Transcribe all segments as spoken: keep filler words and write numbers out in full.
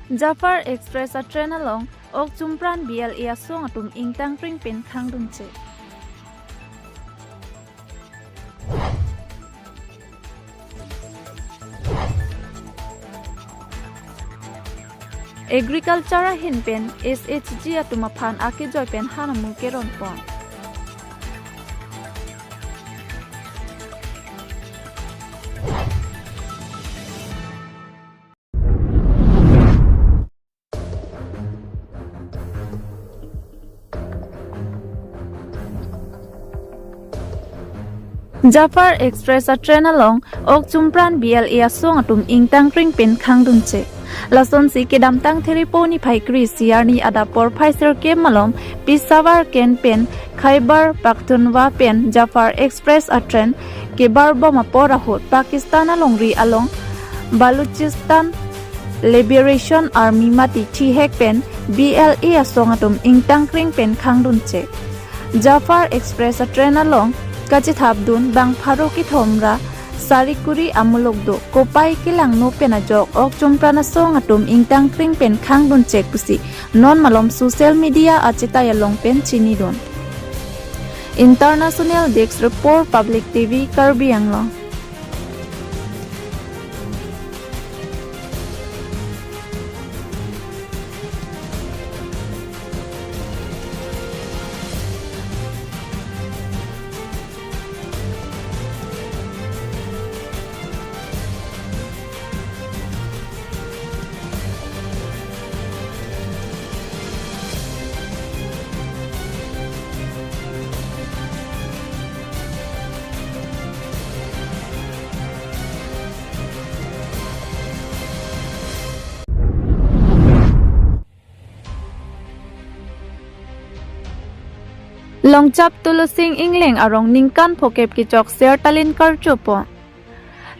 Jafar Express a-train along ok chumpran B L A asong atum ingtangkring pen khangdunche. Agriculture ahin pen S H G atum aphan akejoi pen han amu keron pon. Jafar Express a-train along ok chumpran B L A asong atum ingtangkring pen khangdunche. Lasonsi kedamtang Therepo niphai kre-isi arni adap porphai sirkep malom Peshawar ken pen Khyber Pakhtunkhwa pen Jafar Express a-train kebarbom apor ahut Pakistan alongri along Balochistan Liberation Army mate thihek pen B L A asong atum ingtangkring pen khangdunche. Jafar Express a-train along kachethapdun bang pharo kethom ra sari kuri amuluk do, kopai kelangno pen ajok ok chumpran asong atum ingtangkring pen khangdunchek pusi non malom social media achetai along pen chinidun. International Desk Report, Public T V, Karbi Anglong. Longchap Tulusing Engleng arong ningkan phokep kechok ser talin karcho pon.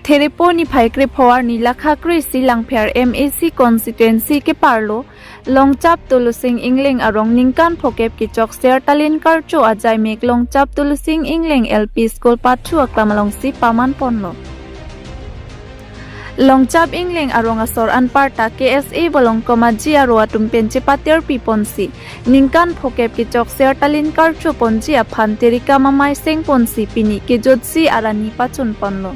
Therepo niphai krepho arni lakha kre-isi Langpher M A C constituency keparlo Longchap Tulusing Engleng arong ningkan phokep kechok ser talin karcho ajaimek Longchap Tulusing Engleng L P School pathu aklam alongsi paman ponlo. Longchap Engleng arong asor anparta K S A Volongkom Aji aro atum pen chepaterpi ponsi ningkan phokep kechok ser talin karcho ponji aphan terika mamai seng ponsi pini kejutsi arani pachun ponlo.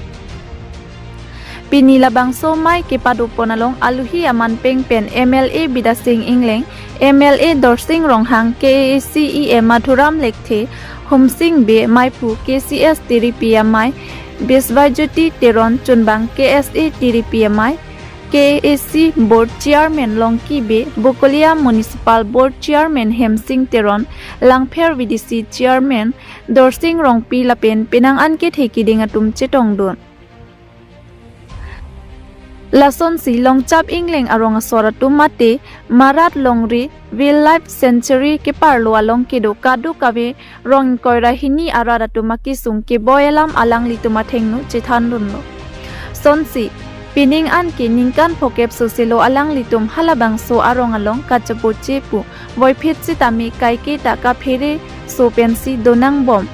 Pini labangso amei kepado pon along aluhi aman peng pen M L A Bidya Sing Engleng, M L A Dorsing Ronghang, K A A C E M Madhuram Lekthe, Humsing Bey, Meiphu K C S T D P amei Biswajyoti Teron, chunbang K S A T D P amei, K A A C Board Chairman Longki Bey, Bokolia Municipal Board Chairman Hemsing Teron, Langpher V D C Chairman Dorsing Rongpi lapen penang an kethe keding atum chetongdun. Lasonsi Longchap Engleng arong asor atum mate Marat Longri Wildlife Sanctuary keparlo along kedo kadokave rong ingkoi ra hini arat atum akesung keboi alam alanglitum athengno chethandunlo. Sonsi, pining an ke ningkan phokep soselo alanglitum halabangso arong along kachapoche pu voiphit sitame kaiketa kaphere so pensi donangbom.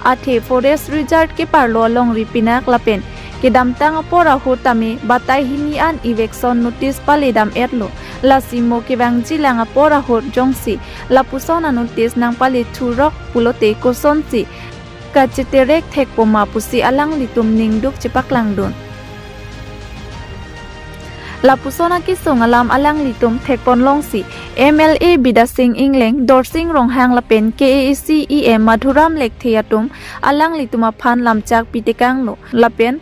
Athe Forest Reserve keparlo alongri pinak lapen kedamtang apor ahut tame batai hini an eviction notice paledam etlo. Lasi mo kevangjilang apor ahut jongsi lapuson a-notice nangpale thurok pulote kosonsi kacheterek thekpo ma pusi alanglitum ningduk chepaklangdun. Lapuson akesung alam alanglitum thekpon longsi M L A Bidya Sing Engleng, Dorsing Ronghang lapen K A A C E M Madhuram Lekthe atum alanglitum aphan lamchak pitekanglo lapen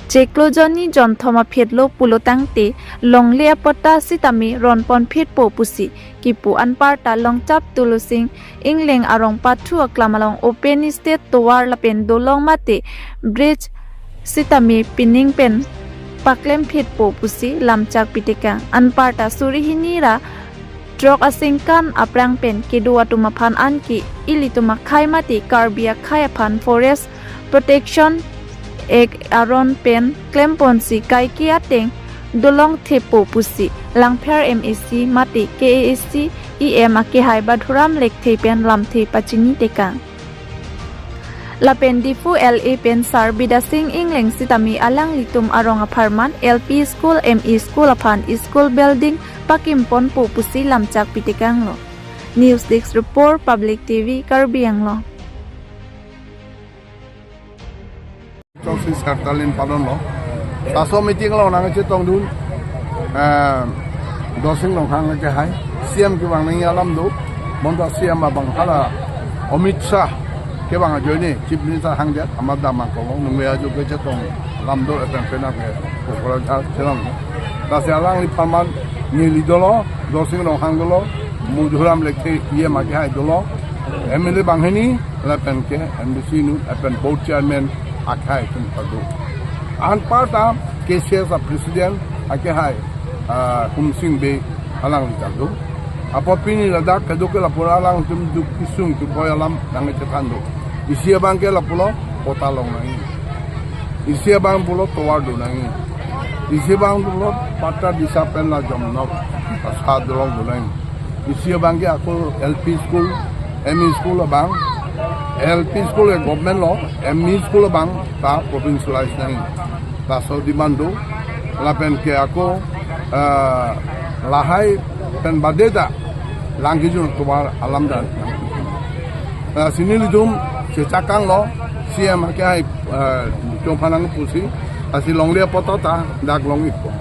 chiklo jonni jonthom aphitlo pulo tangte longle apatta sitame ronpon phitpo pusi kipu anparta Longchap Tulusing Engleng arong pathu aklam along open stage tovar lapen dolong mate bridge sitame pining pen paklem phitpo pusi lamchak pitekang. Anparta suri hini ra throk asingkan aphrang pen kedo atum aphan anke ilitum akhei mate Karbi akhei aphan Forest Protection Act aron pen klemponsi kaike ateng dolong thepo pusi Langpher M A C mate K A A C E M akehai Madhuram Lekthe pen lamthe pachini tekang. Lapen Diphu L A pen Sar Bidya Sing Engleng sitame alanglitum arong apharman L P school, M E school aphan school building pakimponpo pusi lamchak pitekanglo. News Desk Report, Public T V, Karbi Anglong. Chok si Sertalin palon lo. Laso meeting along nangchetongdun, eh, Dorsing Ronghang akehai C M kevang nangji alam do. Bonta C M abang hala Amit Shah kevang ajoine Chief Minister hangdet amat damnang kong nung me ajo kechetong alam do lapen penang ke kokora jha chelong. Lasi alangliphan neli dolo, Dorsing Ronghang dolo, Madhuram Lekthe E M akehai dolo, M L A banghini, lapen ke M D C nu, lapen board chairman akehai atum ta do. Anparta K C S a president akehai, ah, Kumsing Bey alangli ta do. Apot pini ladak kedo ke lapu alanglitum duk kesung keboi alam nangchethan do. Isi abang ke lapulo patta long nangji. Isi abang pulo tovar do nangji. Isi abang pulo patta disa pen la jom nok asa dolong do nangji. Isi abang ke ako L P school, M E school abang, L P school ke government lo, M E school abang ta provincialize nangji. Laso demand do, lapen ke ako, eh, lahai pen bade ta lang kejun tovar alam dan. Eh, si nelitum chechakanglo, C M akehai, eh, chongphanang pusi, lasi longle patta ta dak long-ikpo.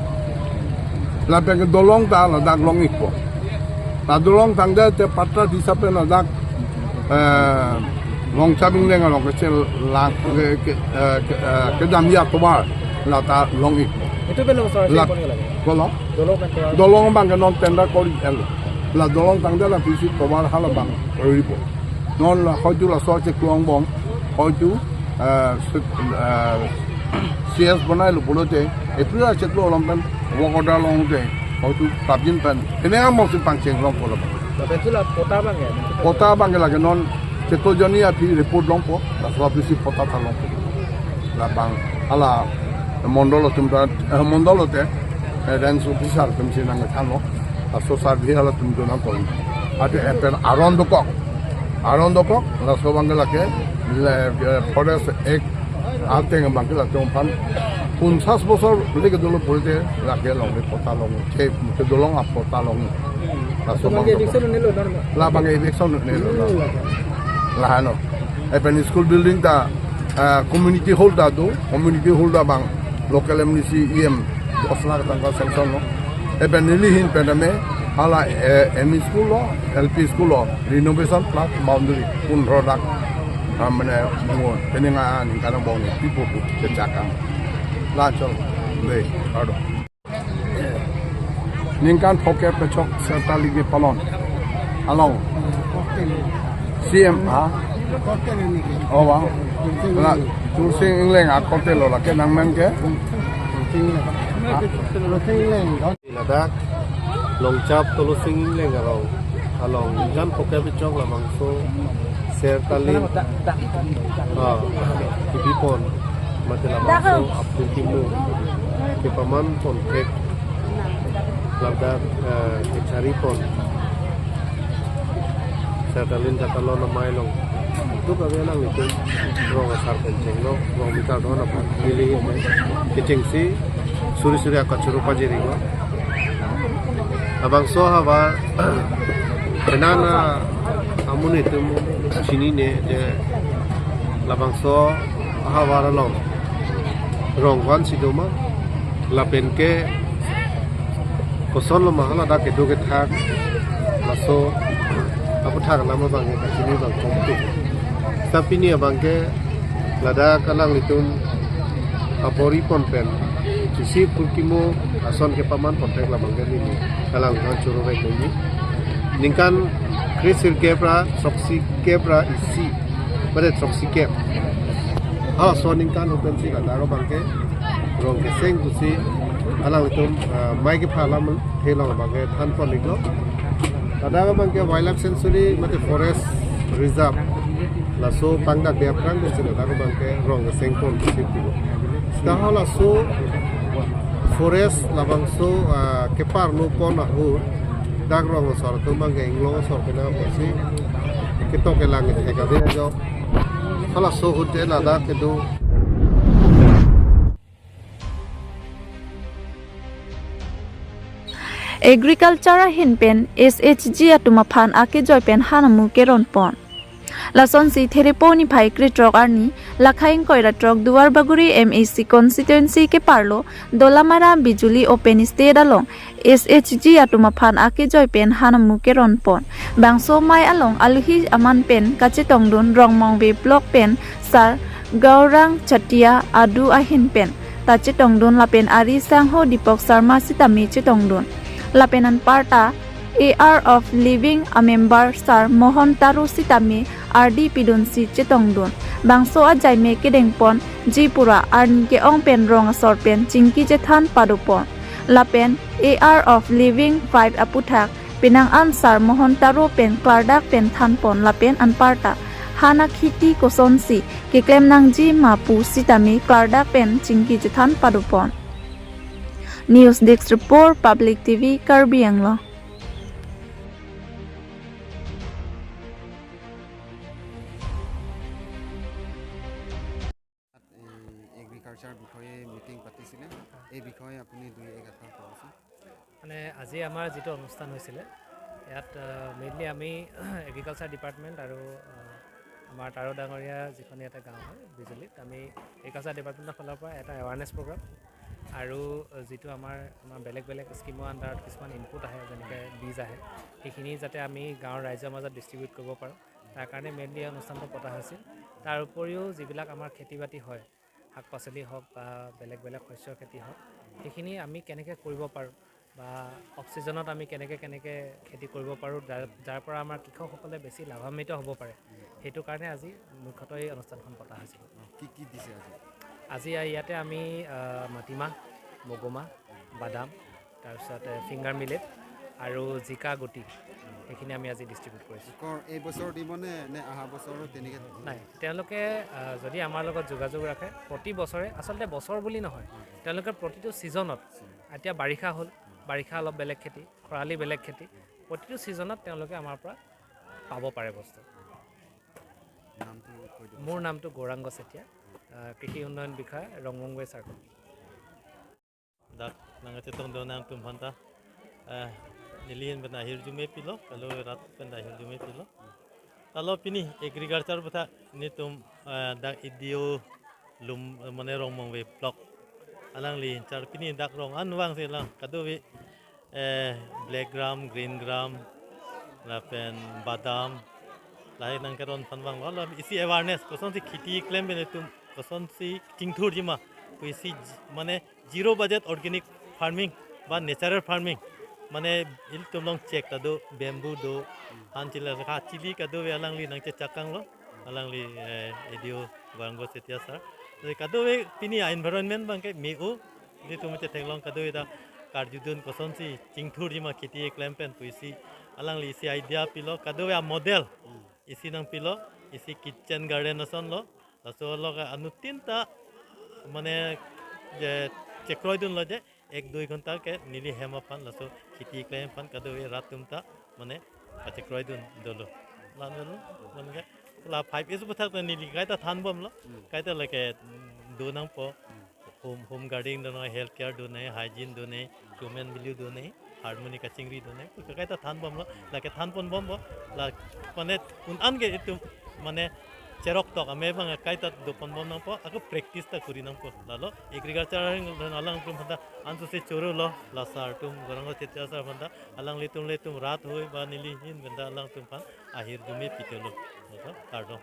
Lapen ke dolong ta ladak long-ikpo. La dolong tangdet te patta disa pen ladak, eh, Longchap Engleng along kechelang, ke, ke, eh, ke, eh, kedamji atovar lata long-ikpo. Itu belum selesai La- pon lagi. Kolo? Dolong pen tovar. Dolong abang ke non tender kori-etlo. La dolong tangdet la pisi tovar hala abang koripo. Non la hoitu laso cheklo angbong, hoitu, eh, se-, eh, C S bonailo pulote, April achiklo along pen work order longte, hoitu prapjin pen, ini ang mungkin pangchenglong pulo. Tapi itu la patta abang ya? Patta abang ke lake non, cheklo jonni aphi report longpo, laso aphi si patta ta longpo. Labang, hala, mondol atum ta, eh, mondol lote, eh, range officer atum si nangthanlo, laso survey halatum donangkon. Ate epen aron dokok. Aron dokok, laso abang ke lake, le, eh, Forest Act ateng abang ke latum aphan ponchas bosor lake dolo pulote lake longle patta long, ke, ke dolong apatta long. Laso abang ke eviction nelo, normal. Labang eviction nelo, normal. Lahano. Epen school building ta, eh, community hall ta do, community hall ta abang local M D C E M dos lakh tangka sanction lo. Epen neli ahin pen tame, hala, eh, M E school lo, L P school lo, renovation plus boundary, pundro lakh, ah, mane, mo, peninga ningkan angbong pipo pu, chechakang. La chol, le, ado. Ningkan phokep kechok Sertalin kepalon. Along. C M, ha? Oh, wow. La, Tursing Engleng akorte lo lake nangmen ke? Ha? Ladak, Longchap Tursing Engleng arong. Along, ningkan phokep kechok labangso Sertalin. Ah, kebipon. Mate labangso aphu kimo. Kepaman ponthek. Ladak, eh, kecharipon. Sertalin katalon amei along. Itu kami alanglitum rong asar pen chenglo, rong mita don aphan. Neli kechengsi suri suri akachoro pajirilo. Labangso ahavar, penang amonit atum chinine de labangso ahavar along rong vansi doma, lapen ke kosonlo ma haladak kedo kethak, laso aputhak alam abang ke kachini abang kongtu. Tapi pini abang ke ladak alanglitum abor-ipon pen, chisi aphu kimo ason kepaman ponthek labang ke neli alanglitum choro vek neli. Ningkan kre-sirkep ra, throksi kep ra isi, pada throksi kep. Halaso aningkan pen si ladak abang ke rong keseng pusi alanglitum, ah, amei kepha alam thelong abang ke thanpon-iklo. Ladak abang ke wildlife sanctuary mate forest reserve. Laso pangdakde aphrang pusi ladak abang ke rong kesengpon pusi tilo. Seta halaso forest labangso, ah, keparlopon ahut dak rong asor atum abang ke inglong asor penang pusi ketok kelang thek ave jo. Halaso ahut te ladak kedo. Agriculture ahin pen S H G atum aphan akejoi pen han amu keron pon. Lasonsi Therepo niphai krethrok arni, Lakhaing Koiratrok Duarbagori M A C constituency keparlo Dolamara Bijuli open stage along S H G atum aphan akejoi pen han amu keron pon. Bangso amei along aluhi aman pen kachetongdun Rongmongve block pen Sar Gaurang Chatia adu ahin pen ta chetongdun lapen ari sangho Deepak Sharma sitame chetongdun. Lapen anparta A R of Living a member Sar Mohan Taro sitame ardi pidunsi chetongdun. Bangso ajaime kedengpon ji pura arni ke-ong pen rong asor pen chingki chethan padopon. Lapen A R of Living five aputhak penang an Sar Mohan Taro pen klardak pen thanpon lapen anparta han akhiti kosonsi keklem nangji ma pu sitame klardak pen chingki chethan padopon. News Desk Report, Public T V, Karbi Anglong. এই এগ্ৰিকালচাৰ বিষয়ে মিটিং পাতিছিলে। এই বিষয়ে আপুনি দুই এক আখৰ ক'বচোন। মানে আজি আমাৰ যিটো অনুষ্ঠান হৈছিলে, ইয়াত মেইনলি আমি এগ্ৰিকালচাৰ ডিপাৰ্টমেণ্ট আৰু আহ, আমাৰ তাৰো ডাঙৰীয়া যিখন ইয়াতে গাঁও হয় বিজুলীত, আমি এগ্ৰিকালচাৰ ডিপাৰ্টমেণ্টৰ ফালৰ পৰা এটা এৱাৰনেছ প্ৰগ্ৰাম আৰু যিটো আমাৰ আমাৰ বেলেগ বেলেগ স্কিমৰ আণ্ডাৰত কিছুমান ইনপুট আহে, যেনেকৈ বীজ আহে, সেইখিনি যাতে আমি গাঁৱৰ ৰাইজৰ মাজত ডিষ্ট্ৰিবিউট কৰিব পাৰোঁ, তাৰ কাৰণে মেইনলি এই অনুষ্ঠানটো পতা হৈছিল। তাৰ উপৰিও যিবিলাক আমাৰ খেতি বাতি হয়, শাক পাচলি হওক বা বেলেগ বেলেগ শস্যৰ খেতি হওক, সেইখিনি আমি কেনেকৈ কৰিব পাৰোঁ বা অফ ছিজনত আমি কেনেকৈ কেনেকৈ খেতি কৰিব পাৰোঁ, যাৰ যাৰ পৰা আমাৰ কৃষকসকলে বেছি লাভান্বিত হ'ব পাৰে, সেইটো কাৰণে আজি মুখ্যতঃ এই অনুষ্ঠানখন পতা হৈছিল। কি কি দিছে আজি? আজি ইয়াতে আমি আহ, মাটিমাহ, মগুমাহ, বাদাম, তাৰপিছতে ফিংগাৰ মিলেট আৰু জিকা গুটি, সেইখিনি আমি আজি ডিষ্ট্ৰিবিউট কৰিছোঁ। কৰ এই বছৰ দিবনে নে অহা বছৰো তেনেকৈ? নাই, তেওঁলোকে আহ, যদি আমাৰ লগত যোগাযোগ ৰাখে, প্ৰতি বছৰে, আচলতে বছৰ বুলি নহয়, তেওঁলোকে প্ৰতিটো ছিজনত, এতিয়া বাৰিষা হ'ল, বাৰিষা অলপ বেলেগ খেতি, খৰালি বেলেগ খেতি, প্ৰতিটো ছিজনত তেওঁলোকে আমাৰ পৰা পাব পাৰে বস্তু। নামটো কৈ দিব। মোৰ নামটো গৌৰাংগ চেতিয়া, আহ, কৃষি উন্নয়ন বিষয়া, ৰংমংগৈ circle. Dak nangkachetongdun nangtum aphanta, eh, neli ahin pen ahirjume pilo, kalo rat pen ahirjume pilo. Kalo pini agriculture aputhak netum, eh, dak E D O lum, eh, mane Rongmongve block alangli in-charge, pini dak rong an vangsi lang kadokave, eh, black gram, green gram, lapen badam, lahai nangkeron aphan vanglo, isi awareness kosonsi kheti klem pen netum kosonsi chingthurji ma, pu isi j- mane zero budget organic farming ba natural farming, mane ilitum along chek ta do, bamboo do, han chila ha chili kadokave alangli nangchechak tanglo, alangli, eh, E D O Gaurango Chetia sir. Jadi kadokave pini a environment abangke me-o, ilitum chetheklong kadokave ta karjudun kosonsi chingthurji ma kheti klem pen pu isi alangli isi idea pilo, kadokave a model isi nangpilo, isi kitchen garden asonlo, laso along anuttin ta mane je chekroidunlo je ek dui ghonta ke neli hem aphan laso kheti klem aphan kadokave rat atum ta mane kachekroidun dolo. La dolo, mane ke la five S aputhak ta neli kaita thanbomlo, kaita lake do nangpo, home, home gardening do nang, health care do nang, hygiene do nang, human value do nang, harmony kachingri do nang, pu kaita thanbomlo, lake thanponbomlo, la mane un-an ke itum mane cherok tok ame abang kaita doponbom nangpo, ako practice ta kuri nangpo. Lalo agriculture ahin alangtum aphanta ansose chorolo, la sir atum, Gaurango Chetia sir aphanta, alanglitum ilitum rat ahoi ba neli ahin aphanta alangtum aphan ahirjume pitelo. Lalo kardom.